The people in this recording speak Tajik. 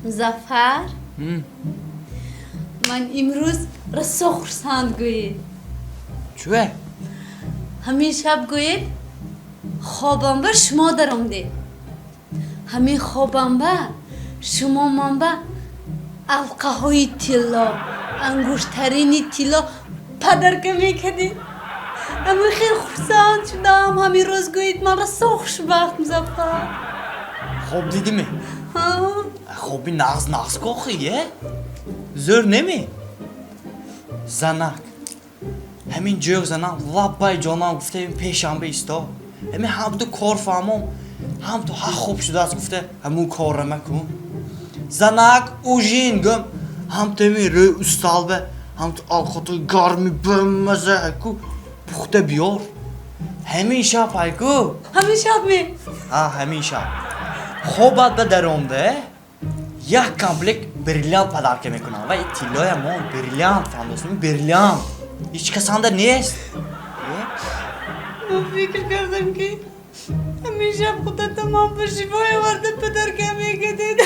Музаффар, ман имрӯз расо хурсанд гӯед. Чӯе? Ҳамин шаб гӯед, хобам ба шумо даромдед. Ҳамин хобам ба шумо ман ба алқаҳои тилло, ангуштарини тилло подарка мекардед. Ҳамин хел хурсанд шудам. Ҳамин рӯз гӯед, ман расо хушбахт, Музаффар. Хоб дидиме? Ҳа. Хоби нағз нағз кохи е, зӯр неми? Занак, ҳамин ҷӯқ занам, лаббай ҷонам гуфта, пешамба исто. Ҳамин ҳамту кор фаҳмом, ҳамту ҳа хуб шудааст гуфта, ҳамун корра макун. Занак, ужин гум, ҳамту ҳамин рӯи усталба ҳамту алхоти гарми бамаза ку пухта биёр. Ҳамин шаб ҳайку. Ҳамин шаб ме? Ҳа, ҳамин шаб хобат ба даромда як комплект бриллиант подарка мекунам. Ва тиллоя мо бриллиант, фаҳмдостми? Бриллиант ҳеҷ касанда нест. Ман фикр кардам, ки ҳамин шаб худата ман ба шифои оварда подарка мекардед.